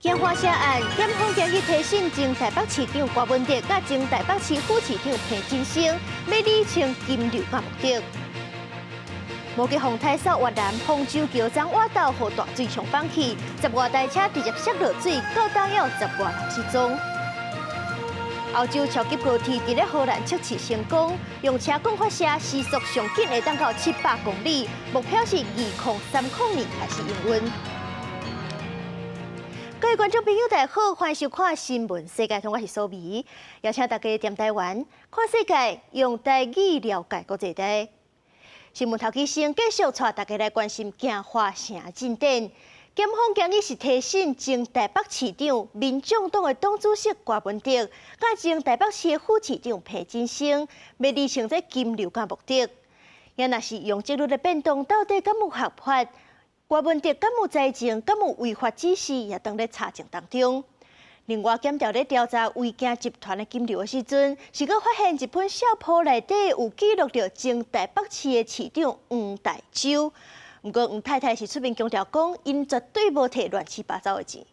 京華城案，檢方今日提審前台北市長郭文哲佮前台北市副市長彭金生，欲理清金流佮目的。摩羯風台掃越南豐洲橋欉倚斗，予大水沖崩去，十外台車直接摔落水，到今猶有十外人失蹤。歐洲超級高鐵佇咧荷蘭測試成功，用車管發射，時速上緊會當到700公里，目標是2030年開始營運。各位觀眾朋友，大家好，歡迎收看《新聞世界通》，我是蘇美，邀請大家踮台灣看世界，用台語了解國際大。新聞頭起先繼續帶大家來關心京華城進展。檢方今日是提審前台北市長、民眾黨的黨主席郭文哲，佮前台北市的副市長彭金生，欲理清這金流佮目的。也若是容積率的變動，到底敢有合法？郭文哲敢有知情，敢有違法指示，也當咧查證當中。另外，檢調咧調查維京集團的金流的時陣，是閣發現一本相簿內底有記錄著前台北市的市長黃大洲。毋過黃太太是出面強調講，𪜶絕對無提亂七八糟的錢。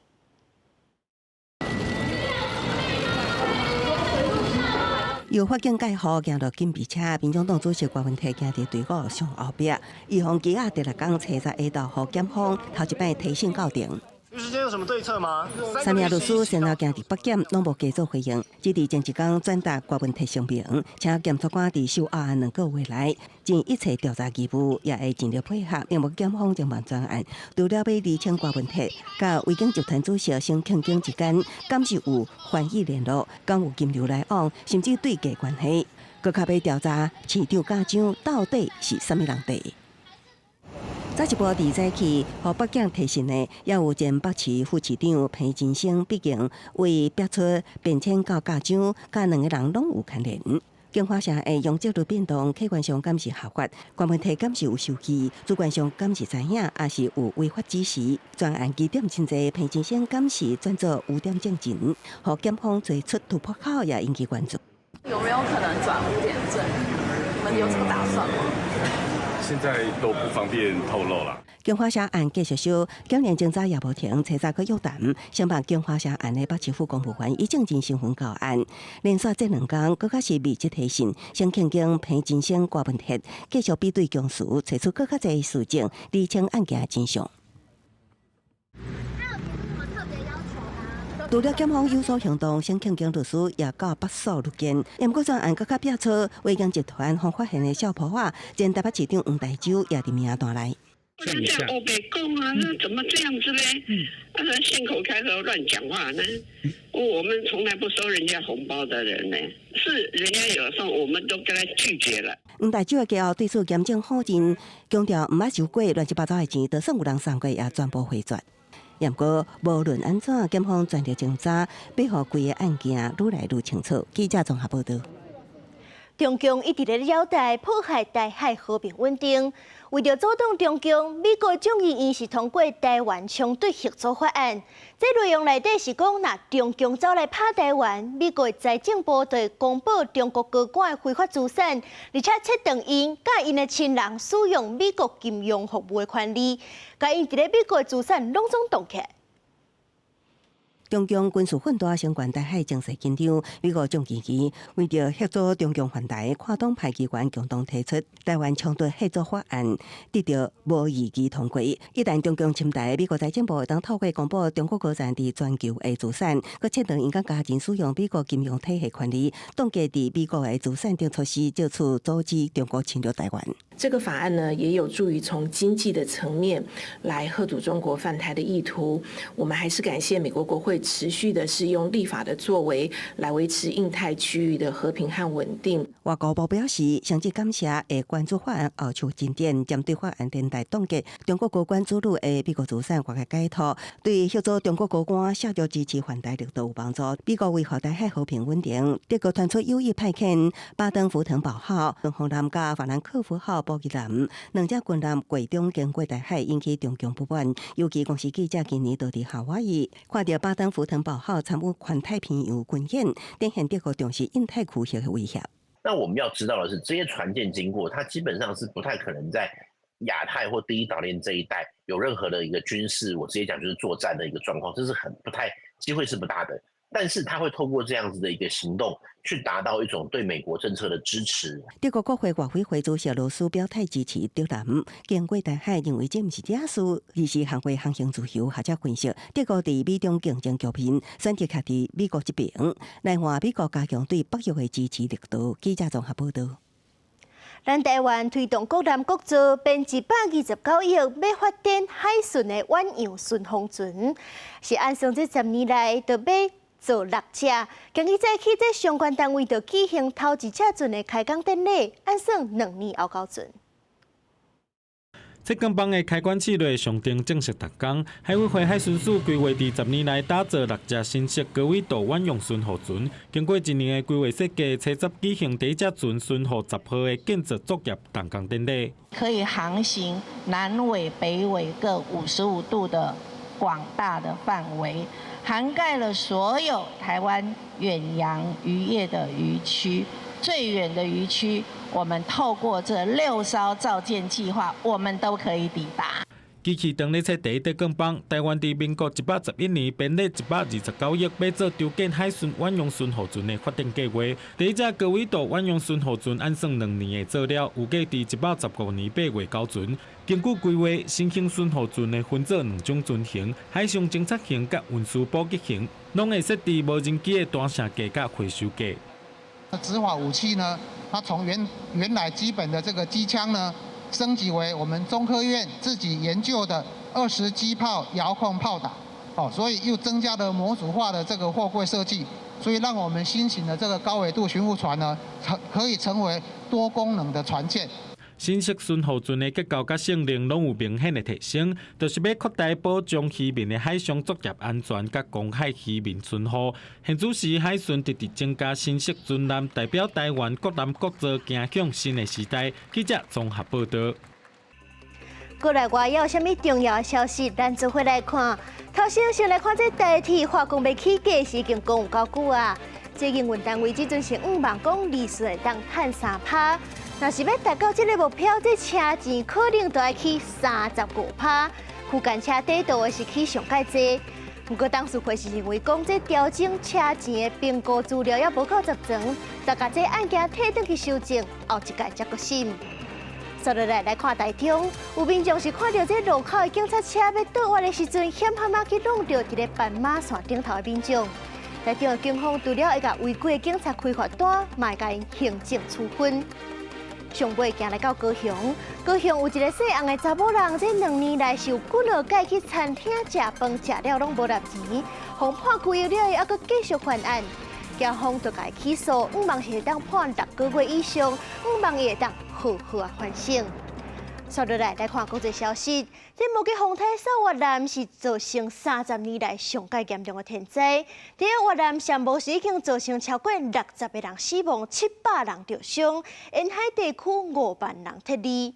由法警蓋號行入緊備車，民眾黨主席郭文哲行佇隊伍上後壁，伊予羈押第六工初十下晝，予檢方頭一擺提審到庭。律師今天有什麼對策嗎？三名律師先後行佇北檢，攏無加做回應，只佇前一工轉達郭文哲聲明，請檢察官佇受押案兩個月內盡一切調查義務，也會盡力配合。另外，檢方偵辦專案，除了欲釐清郭文哲佮維京集團主席沈慶京之間，敢是有犯意聯絡，敢有金流來往，甚至對價關係，閣較欲調查市長嘉獎到底是啥物人提。早一步佇早起，予北檢提審的，也有前北市副市長彭金生，畢竟為逼出變遷到嘉獎，佮兩個人攏有牽連。京華城的容積率變動，客觀上敢是合法？郭文哲敢是有收據？主觀上敢是知影，抑是有違法指示？專案疑點真濟，彭金生敢是轉做污點證人，予檢方找出突破口，也引起關注。有沒有可能轉污點證人？你們有這個打算嗎？現在都不方便透露啦。京華城案繼續燒，檢驗偵查也無停，初早閣約談。承辦京華城案的北市府公務員以證人身份到案，連續這兩工，閣較是密集提審，沈慶京、彭金生、郭文哲繼續比對供詞，找出閣較濟事證，釐清案件的真相。除了檢方有所行動，沈慶京律師也到北訴律見。毋過專案閣較變出維京集團予發現的小婆仔，前台北市長黃大洲也佇名單內。我就這樣烏白講啊，那怎麼這樣子呢？啊，信口開河亂講話呢？我們從來不收人家紅包的人呢，是人家有送，我們都跟他拒絕了。黃大洲的家後對此嚴正否認，強調毋捌收過亂七八糟的錢，就算有人送過，也全部回絕。毋過，無論按怎，檢方全力偵查，欲予規个案件愈來愈清楚。記者綜合報導。中共一直咧擾台，破壞台海和平穩定。為著阻擋中共，美國眾議院是通過台灣衝突嚇阻法案。這內容內底是講，若中共走來拍台灣，美國財政部就會公布中國高官的非法資產，而且切斷𪜶佮𪜶的親人使用美國金融服務的權利，共𪜶佇咧美國的資產攏總凍起。中共軍事奮鬥，相關台海情勢緊張。美國眾議院為著嚇阻中共犯台，跨黨派議員共同提出台灣衝突嚇阻法案，得到無異議通過。一旦中共侵台，美國財政部會當透過公布中國高層佇全球的資產，閣切斷𪜶佮家人使用美國金融體系權利，凍結佇美國的資產等措施，藉此阻止中國侵略台灣。這個法案呢，也有助於從經濟的層面來嚇阻中國犯台的意圖。我們還是感謝美國國會持續的是用立法的作為來維持印太區域的和平和穩定。外交部表示，誠摯感謝會關注法案後續進展，針對法案連帶凍結中國高官子女的美國資產外界解套，對協助中國高官削弱支持犯台力度有幫助。美國維護台海和平穩定，德國傳出有意派遣巴登符騰堡號、巡防艦佮法蘭克福號補給艦兩隻軍艦月中經過台海，引起中共不滿。尤其公視記者今年到佇夏威夷，看著巴登符騰堡號參與環太平洋軍演，展現德國重視印太區域的威脅。那我們要知道的是，這些船艦經過，它基本上是不太可能在亞太或第一島鏈這一帶有任何的一個軍事，我直接講就是作戰的一個狀況，這是很不太機會是不大的。但是他會透過這樣子的一個行動，去達到一種對美國政策的支持。德國國會外委會主席羅斯表態支持德南經過台海，認為這毋是惹事，而是捍衛航行自由。學者分析，德國佇美中競爭局面，選擇徛佇美國這邊，來換美國加強對北約的支持力度。記者綜合報道。咱台灣推動國艦國造編129億，欲發展海巡的遠洋巡防船，是按算這10年內就欲做六隻。今日早起，這相關單位就舉行頭一隻船的開工典禮，按算2年後交船。這鋼棒的開關試落上定正式動工，海委會海巡署規劃佇10年內打造六隻新式高緯度遠洋巡護船。經過一年的規劃設計，初十舉行第一隻船巡護10號的建造作業動工典禮。可以航行南緯、北緯各55度的廣大的範圍，涵蓋了所有台灣遠洋漁業的漁區。最遠的漁區，我們透過這六艘造艦計劃，我們都可以抵達。機器當咧切第一塊鋼棒，台灣佇民國111年編列129億，欲做籌建海巡遠洋巡護船的發展計劃。第一隻高緯度遠洋巡護船按算2年會做了，預計佇115年8月交船。根據規劃，新型巡護船會分做兩種船型：海上偵察型佮運輸補給型，攏會設置無人機的彈射架佮回收架。執法武器呢，它從原來基本的這個機槍呢，升級為我們中科院自己研究的20擊炮遙控炮打，哦，所以又增加了模組化的這個貨櫃設計，所以讓我們新型的這個高緯度巡護船呢，成可以成為多功能的船艦。新式巡護船的結構佮性能攏有明顯的提升，就是欲擴大保障漁民的海上作業安全佮公海漁民巡護。現此時海巡直直增加新式船艦，代表台灣國艦國造走向新的時代。記者綜合報道。國內外有啥物重要的消息，咱做伙來看。頭先先來看這台鐵化工欲起價是已經講有夠久啊。這營運單位這陣是向望講利潤會當趁3趴。若是欲達到這個目標，這車錢可能都愛起35%。區間車短途的是起上蓋濟。不過董事會是認為講，這調整車錢的評估資料猶無夠齊全，就共這案件退轉去修正，後一屆才閣審。接落來來看台中，有民眾是看著這路口的警察車欲倒彎的時陣，險蛤仔去挵著佇咧斑馬線頂頭的民眾。台中的警方除了會共違規的警察開罰單，嘛會共𪜶行政處分。上尾行來到高雄，高雄有一個姓洪的查某人，這2年來是有幾落擺去餐廳食飯，食了攏無納錢，予判拘留了，猶閣繼續犯案，檢方就共伊起訴，向望是會當判6個月以上，向望伊會當好好仔反省。紲落來來看國際消息，這摩羯風颱掃越南是造成30年來上蓋嚴重的天災。佇越南上無時已經造成超過60個人死亡，700人著傷，沿海地區5萬人撤離。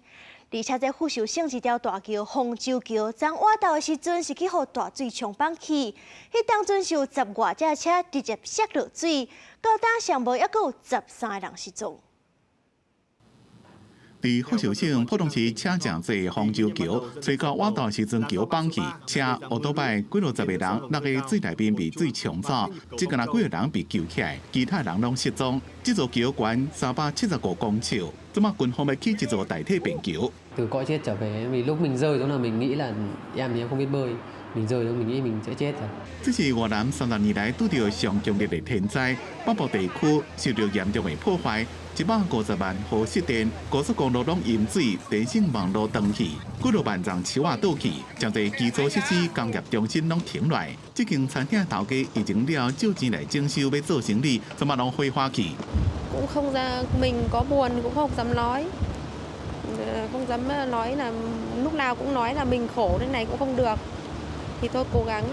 而且這富士省一條大橋豐州橋，昨倚晝的時陣是去予大水沖崩去，彼當陣是有十外隻車直接摔落水，到今上無猶閣有13個人失蹤。佇富士省浦東市車誠濟豐州橋，吹到倚晝時陣橋崩去，車、烏多擺幾落十個人落佇水內面被水沖走，只干焦幾個人被救起來，其他人攏失蹤。這座橋懸375公尺，這馬軍方欲起這座代替便橋。 Từ cõi chết trở về, vì lúc mình rơi xuống là mình nghĩ là em thì em không biết bơi, mình rơi xuống mình nghĩ mình sẽ chết rồi. 這是越南30年來拄著上強烈的天災，北部地區受著嚴重的破壞，150萬戶失電，高速公路攏淹水，電信網路斷去，幾落萬叢樹仔倒去，誠濟基礎設施、工業中心攏停落。這間餐廳頭家疫情了借錢來整修，欲做生理，這馬攏火化去。 Cũng không ra, mình có buồn cũng không dám nói, không dám nói là lúc nào cũng nói là mình khổ thế này cũng không được, thì tôi cố gắng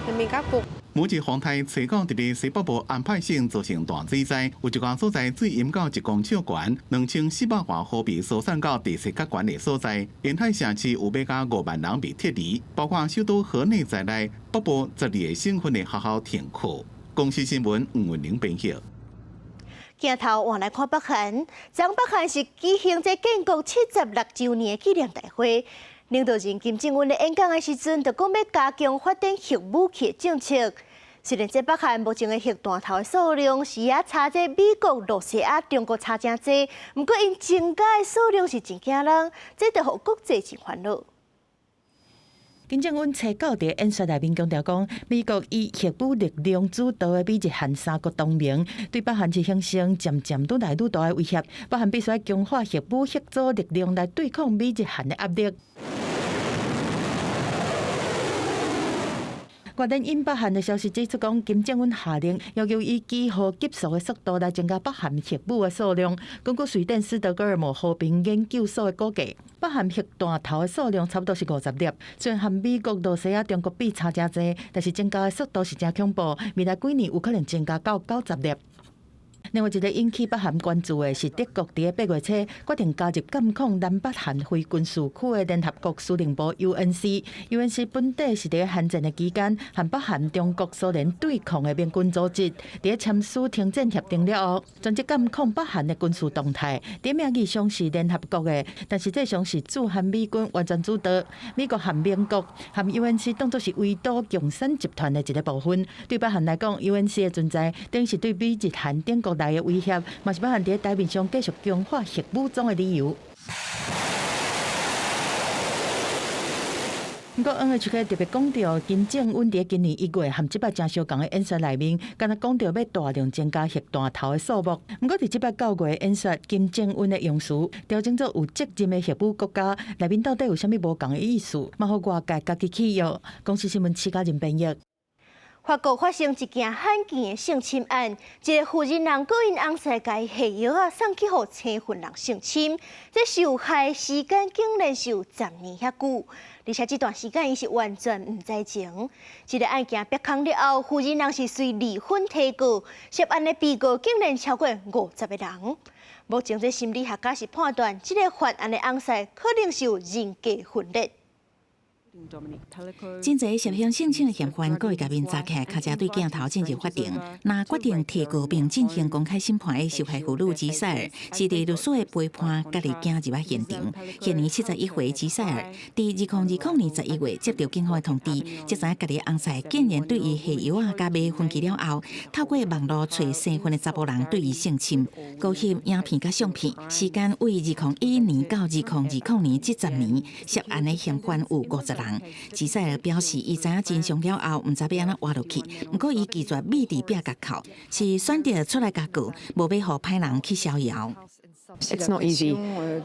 để mình khắc phục. 摩羯風台吹到佇咧西北部安派省造成大水災，有一寡所在水淹到1公尺懸，2400外戶被疏散到地勢較懸的所在。沿海城市有欲加5萬人被撤離，包括首都河內在內，北部12個省份的學校停課。公視新聞吳文玲編譯。鏡頭換來看北韓，昨北韓是舉行這建國76週年的紀念大會，領導人金正恩咧演講的時陣，就講欲加強發展核武器的政策。雖然這北韓目前的核彈頭的數量是猶差這美國、露西亞、中國差誠濟，毋過𪜶增加的數量是真驚人，這就予國際真煩惱。金正恩初九佇演說內面強調講，美國以核武力量主導的美日韓三國同盟，對北韓是形成漸漸愈來愈大的威脅。北韓必須強化核武嚇阻力量來對抗美日韓的壓力。外電引北韓的消息指出，講金正恩下令要求以幾乎急速的速度來增加北韓核武的數量。根據瑞典斯德哥爾摩和平研究所的估計，北韓核彈頭的數量差不多是50粒。雖然和美國、露西亞、中國比差誠濟，但是增加的速度是誠恐怖。未來幾年有可能增加到90粒。另外一個引起北韓關注的是，德國佇8月初決定加入監控南北韓非軍事區的聯合國司令部 UNC。UNC 本底是佇韓戰的期間，和北韓、中國、蘇聯對抗的盟軍組織。佇簽署停戰協定了後，專責監控北韓的軍事動態。佇名義上是聯合國的，但實際上是駐韓美軍完全主導。美國和盟國和 UNC 當作是圍堵共產集團的一個部分。對北韓來講，UNC 的存在等於是對美日韓等國內的威脅，嘛是北韓佇台面上繼續強化核武裝的理由。毋過，NHK 特別講著金正恩佇今年1月和這擺誠相仝的演說內面，敢若講著欲大量增加核彈頭的數目。毋過，佇這擺9月演說，金正恩的用詞調整做有責任的核武國家，內面到底有啥物無仝的意思？嘛予外界家己去臆。公視新聞徐嘉仁編譯。法國發生一件罕見的性侵案，一個婦人人告𪜶翁婿共伊下藥仔送去予生份人性侵，這受害時間竟然是有10年遐久，而且這段時間伊是完全毋知情。這个案件曝光了後，婦人人是隨離婚提告，涉案的被告竟然超過50個人。目前這心理學家是判斷，這个犯案的翁婿可能是有人格分裂。真濟涉嫌性侵的嫌犯，故意共面紮起來，開車對鏡頭進入法庭。若決定提告並進行公開審判的受害婦女吉賽爾，是佇律師的陪伴，家己行入來現場。現年71歲，吉賽爾佇2020年11月接著警方的通知，才知影家己翁婿竟然對伊下藥仔佮未婚妻了後，透過網路揣生份的查埔人對伊性侵。勾翕影片佮相片，時間為2011年到2020年這10年，涉案的嫌犯有50人。吉賽爾表示，伊知影真相了後，毋知欲按怎活落去。毋過，伊拒絕覕佇壁角哭，是選擇出來共告，無欲予歹人去逍遙。 It's not easy.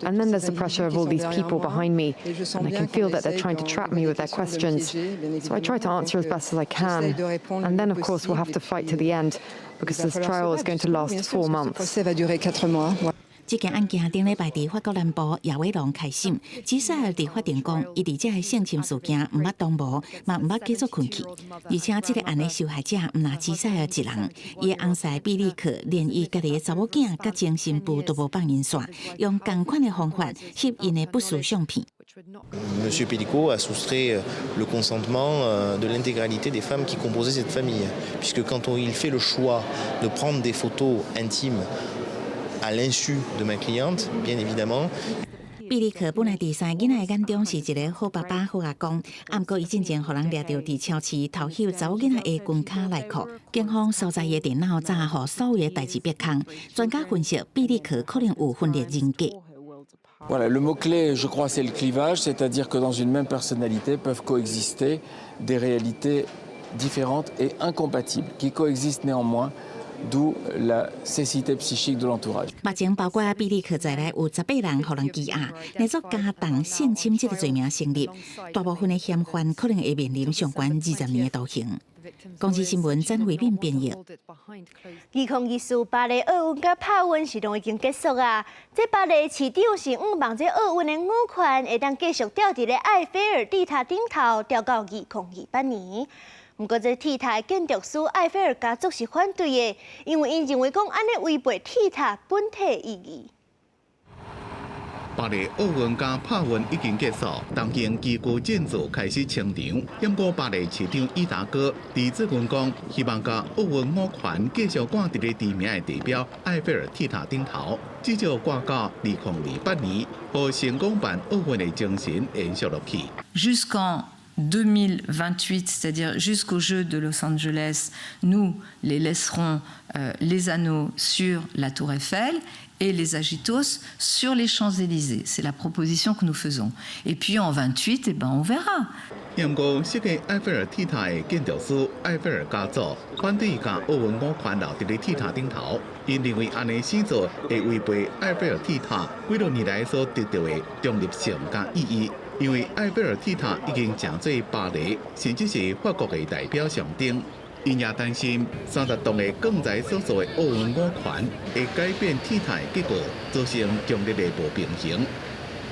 And then there's the pressure of all these people behind me, and I can feel that they're trying to trap me with their questions. So I try to answer as best as I can. And then, of course, we'll have to fight to the end, because this trial is going to last 4 months. 這件案件頂禮拜佇法國南部亞維隆開審，吉賽爾佇法庭講，伊佇這个性侵事件毋捌同謀，嘛毋捌繼續困去。而且這个案的受害者毋若吉賽爾一人，伊的翁婿比利克連伊家己的查某囝佮前新婦都無放𪜶煞，用仝款的方法翕𪜶的不實相片。 Monsieur Pélicot a soustrait le consentement de l'intégralité des femmes qui composaient cette famille, puisque quand il fait le choix de prendre des photos intimes à l'insu de ma cliente, bien évidemment. 比利克本來佇三个囡仔的眼中是一个好爸爸、好阿公，毋過伊進前予人掠著佇超市偷翕查某囡仔的裙跤內褲，警方搜查伊的電腦，早予所有的代誌曝光。專家分析，比利克可能有分裂人格。 Voilà, le mot-clé, je crois, c'est le clivage, c'est-à-dire que dans une même personnalité peuvent coexister des réalités différentes et incompatibles, qui coexistent néanmoins, d'où la cécité psychique de l'entourage. 目前包括比利克在內有18人予人羈押，連續加重性侵這个罪名成立，大部分的嫌犯可能會面臨上懸20年的徒刑。公視新聞曾慧敏編譯。2024巴黎奧運佮帕運是攏已經結束啊！這巴黎市長是向望這奧運的女權會當繼續吊佇咧埃菲爾鐵塔頂頭，吊到2028年。毋過，這鐵塔的建築師埃菲爾家族是反對的，因為𪜶認為講按呢違背鐵塔本體意義。巴黎奧運佮帕運已經結束，東京機具建築開始清場。不過巴黎市長伊達哥佇最近講，希望共奧運五環繼續掛佇咧知名的地標埃菲爾鐵塔頂頭，至少掛到2028年，予成功辦奧運的精神延續落去。 Jusqu'en 2028, c'est-à-dire jusqu'aux Jeux de Los Angeles, nous les laisserons les anneaux sur la Tour Eiffel et les agitos sur les Champs-Élysées. C'est la proposition que nous faisons. Et puis en 28, eh ben, on verra. 不過設計埃菲爾鐵塔的建築師埃菲爾家族反對共奧運五環留佇咧鐵塔頂頭，𪜶認為按呢死做會違背埃菲爾鐵塔幾若年來所得著的中立性佮意義。因為埃菲爾鐵塔已經成做巴黎，甚至是法國的代表象徵。𪜶也擔心30棟的鋼材所做的奧運五環會改變鐵塔的結構，造成強烈的無平衡。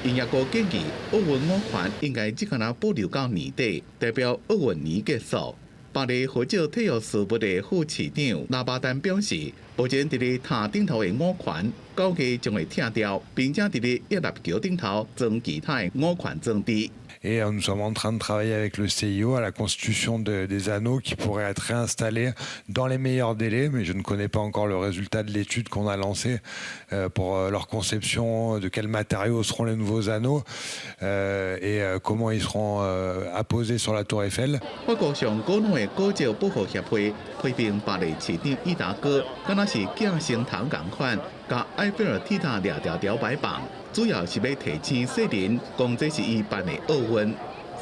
𪜶也閣建議奧運五環應該只干焦保留到年底，代表奧運年結束。巴黎負責體育事務的副市長拉巴丹表示，目前佇咧塔頂頭的五環9月將會拆掉，並且佇咧鴨橋頂頭裝其他的五環裝置。 Et nous sommes en train de travailler avec le CIO à la constitution des anneaux qui pourraient être réinstallés dans les meilleurs délais, mais je ne connais pas encore le résultat de l'étude qu'on a lancée pour leur conception, de quels matériaux seront les nouveaux anneaux et comment ils seront apposés sur la tour Eiffel. 法國上古老的古蹟保護協會批評巴黎市長伊達哥，敢若是寄生蟲仝款，共埃菲爾鐵塔掠著搖擺棒。主要是欲提醒世人，講這是伊辦的奧運。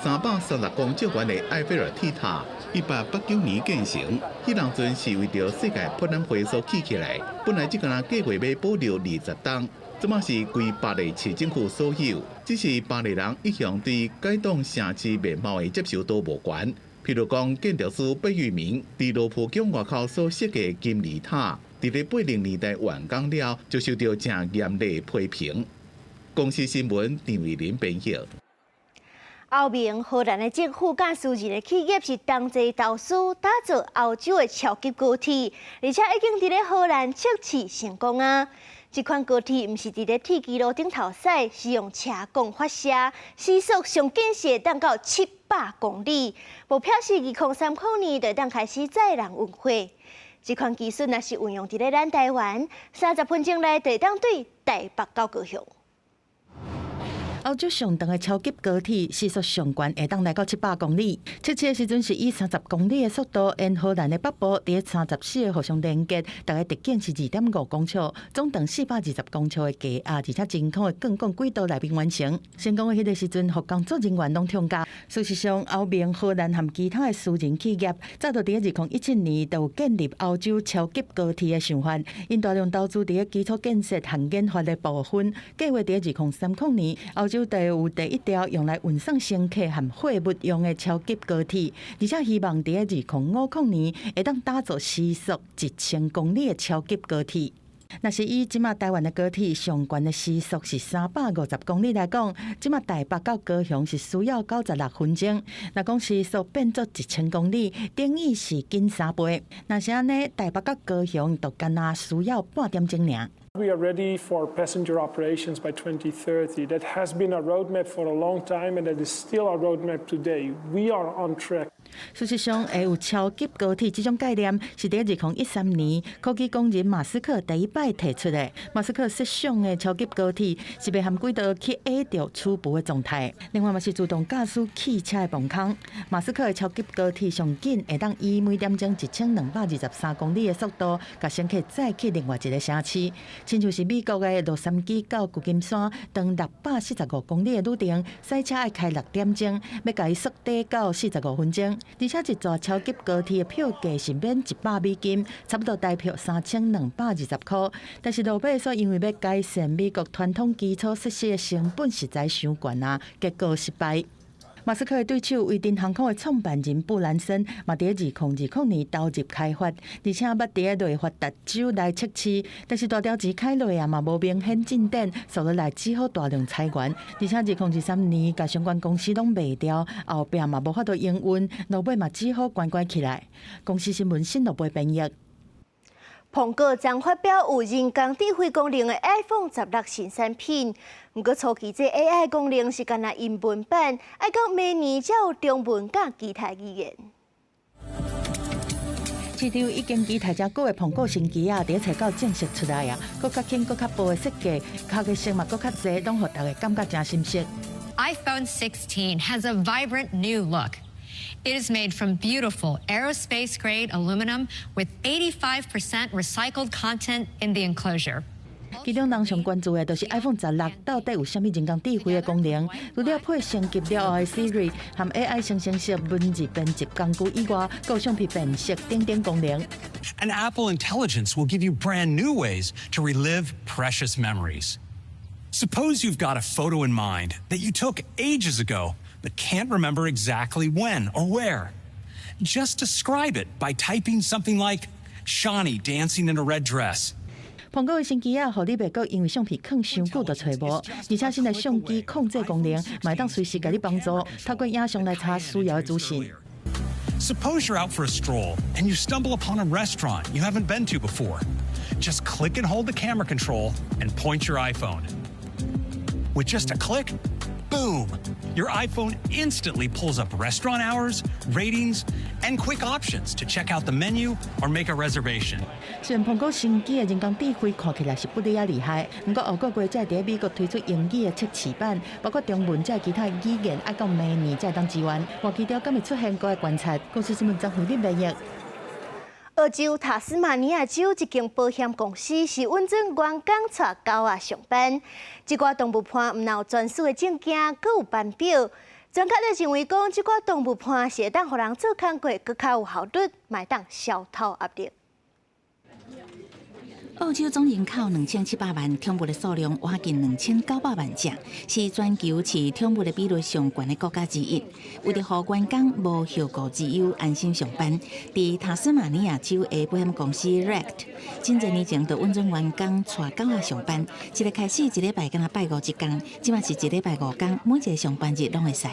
330公尺懸的埃菲爾鐵塔，1889年建成，彼當陣是為著世界博覽會所起起來。本來只干焦計劃欲保留20棟，這馬是歸巴黎市政府所有。只是巴黎人一向對改動城市面貌的接受度無懸。譬如講，建築師貝聿銘佇羅浮宮外口所設計金字塔，佇咧80年代完工了，就受著誠嚴厲批評。公視新聞張偉林編譯。歐盟、荷蘭的政府佮私人的企業是同齊投資打造歐洲的超級高鐵，而且已經佇咧荷蘭測試成功啊！這款高鐵毋是佇咧鐵支路頂頭駛，是用車管發射，時速上緊是會當到700公里。目標是2030年就會當開始載人運貨。這款技術若是運用佇咧咱台灣，30分鐘內就會當對台北到高雄。歐洲上長的超級高鐵時速上懸會當來到700公里，測試的時陣是以30公里的速度沿荷蘭的北部佇34個互相連結，大概直徑是2.5公尺，總長420公尺的低壓，而且真空的鋼管軌道內面完成。成功的彼个時陣，予工作人員攏痛加。事實上，歐盟、荷蘭和其他的私人企業，早就佇2017年就有建立歐洲超級高鐵的想法，𪜶大量投資佇基礎建設和研發的部分，計劃佇2030年，歐洲就有第一條用來運送乘客和貨物用的超級高鐵，而且希望佇2050年會當打造時速1000公里的超級高鐵。若是以這馬台灣的高鐵上懸的時速是350公里來講，這馬台北到高雄是需要96分鐘。若講時速變做1000公里，等於是緊3倍。若是按呢，台北到高雄就干焦需要半點鐘爾。 We are ready for passenger operations by 2030. That has been our roadmap for a long time, and that is still our roadmap today. We are on track. 事實上，會有超級高鐵這種概念，是佇2013年科技狂人馬斯克第一擺提出的。馬斯克設想的超級高鐵是袂含軌道去壓著起步的狀態，另外嘛是自動駕駛汽車的防空。馬斯克的超級高鐵上緊會當以每點鐘1223公里的速度，共乘客載去另外一个城市，親像是美國的洛杉磯到舊金山，長645公里的旅程，駛車愛開6點鐘，欲共伊縮短到45分鐘。而且一座超級高鐵的票價是免100美金，差不多台票3220塊。但是落尾煞因為欲改善美國傳統基礎設施的成本實在傷懸啊，結果失敗。馬斯克的對手維珍航空的創辦人布蘭森嘛，佇2020年投入開發，而且捌佇內華達州來測試，但是大條錢開落啊嘛無明顯進展，紲落來只好大量裁員，而且2023年共相關公司攏賣掉，後壁嘛無法度營運，落尾嘛只好關關起來。公視新聞新羅貝編譯。蘋果將發表有人工智慧功能的 iPhone 16新產品，毋過初期這 AI 功能是干焦英文版，愛到明年才有中文佮其他語言。市場已經期待誠久的蘋果新機仔，佇咧冊九正式出來啊！閣較輕、閣較薄的設計，較個色嘛閣較濟，攏予大家感覺誠新鮮。 iPhone 16 has a vibrant new look. It is made from beautiful aerospace-grade aluminum with 85% recycled content in the enclosure. 其中人上關注的就是 iPhone 十六到底有啥物人工智慧的功能？除了配升級了後的 Siri 和 AI 生成式文字編輯工具以外，閣有相片辨識等等功能。 And Apple Intelligence will give you brand new ways to relive precious memories. Suppose you've got a photo in mind that you took ages ago, but can't remember exactly when or where. Just describe it by typing something like Shani dancing in a red dress. 蘋果的新機仔，予你袂閣因為相片囥傷久就揣無，而且新的相機控制功能，嘛會當隨時共你幫助，透過影像來查需要的資訊。 Suppose you're out for a stroll and you stumble upon a restaurant you haven't been to before. Just click and hold the camera control and point your iPhone. With just a click, boom! Your iPhone instantly pulls up restaurant hours, ratings, and quick options to check out the menu or make a reservation. 雖然蘋果新機的人工智慧看起來是不哩仔厲害，毋過後個月才會佇美國推出英語的測試版，包括中文這其他語言，愛到明年才會當支援。外記者敢會出現閣來觀察。公視新聞張惠玲編譯。澳洲塔斯馬尼亞州一間保險公司是允准員工帶狗仔上班，這寡動物伴毋但有專屬的證件，閣有班表。專家就認為講，這寡動物伴是會當予人做工課閣較有效率，嘛會當消透壓力。澳洲總人口2700萬，寵物的數量倚近2900萬隻，是全球飼寵物的比率上懸的國家之一。為著予員工無後顧之憂，安心上班，佇塔斯馬尼亞州的保險公司 Rect，真濟年前就允准員工帶狗仔上班。一个開始一禮拜干焦拜五一工，這馬是一禮拜五工，每一个上班日攏會使。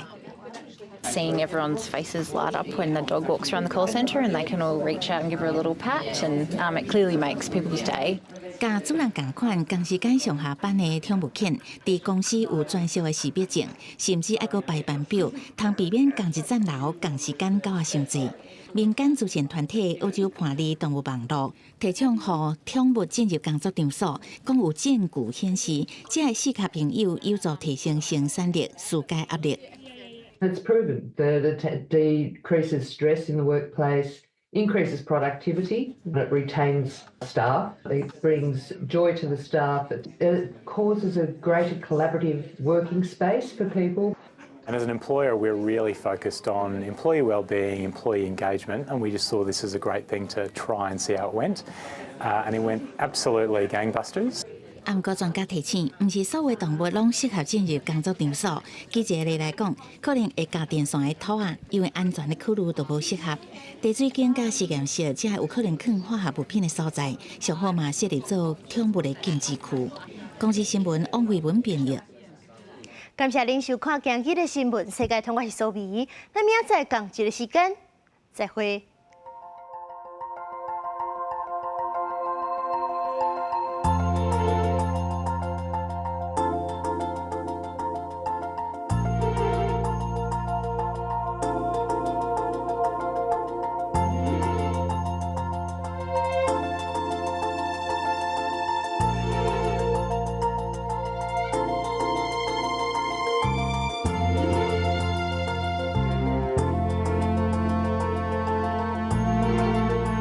Seeing everyone's faces light up when the dog walks around the call centre and they can all reach out and give her a little pat, and it clearly makes people's day. 佮主人仝款，仝時間上下班的寵物犬，佇公司有專屬的識別證，甚至愛閣排班表，通避免仝一層樓、仝時間狗仔傷濟。民間慈善團體澳洲伴侶動物網路提倡，予寵物進入工作場所，講有證據顯示，這个四跤朋友有助提升生產力、紓解壓力。 It's proven that it decreases stress in the workplace, increases productivity, it retains staff, it brings joy to the staff, it causes a greater collaborative working space for people. And as an employer, we're really focused on employee well-being, employee engagement, and we just saw this as a great thing to try and see how it went. And it went absolutely gangbusters. 啊，毋過專家提醒，毋是所有動物攏適合進入工作場所。舉一個例來講，可能會咬電線的兔仔，因為安全的考慮就無適合。地水間佮實驗室，這有可能囥化學物品的所在，上好嘛設立做寵物的禁止區。公視新聞王慧文編譯。感謝您收看今日的新聞世界通，我是蘇美。咱明仔載仝一个時間，再會。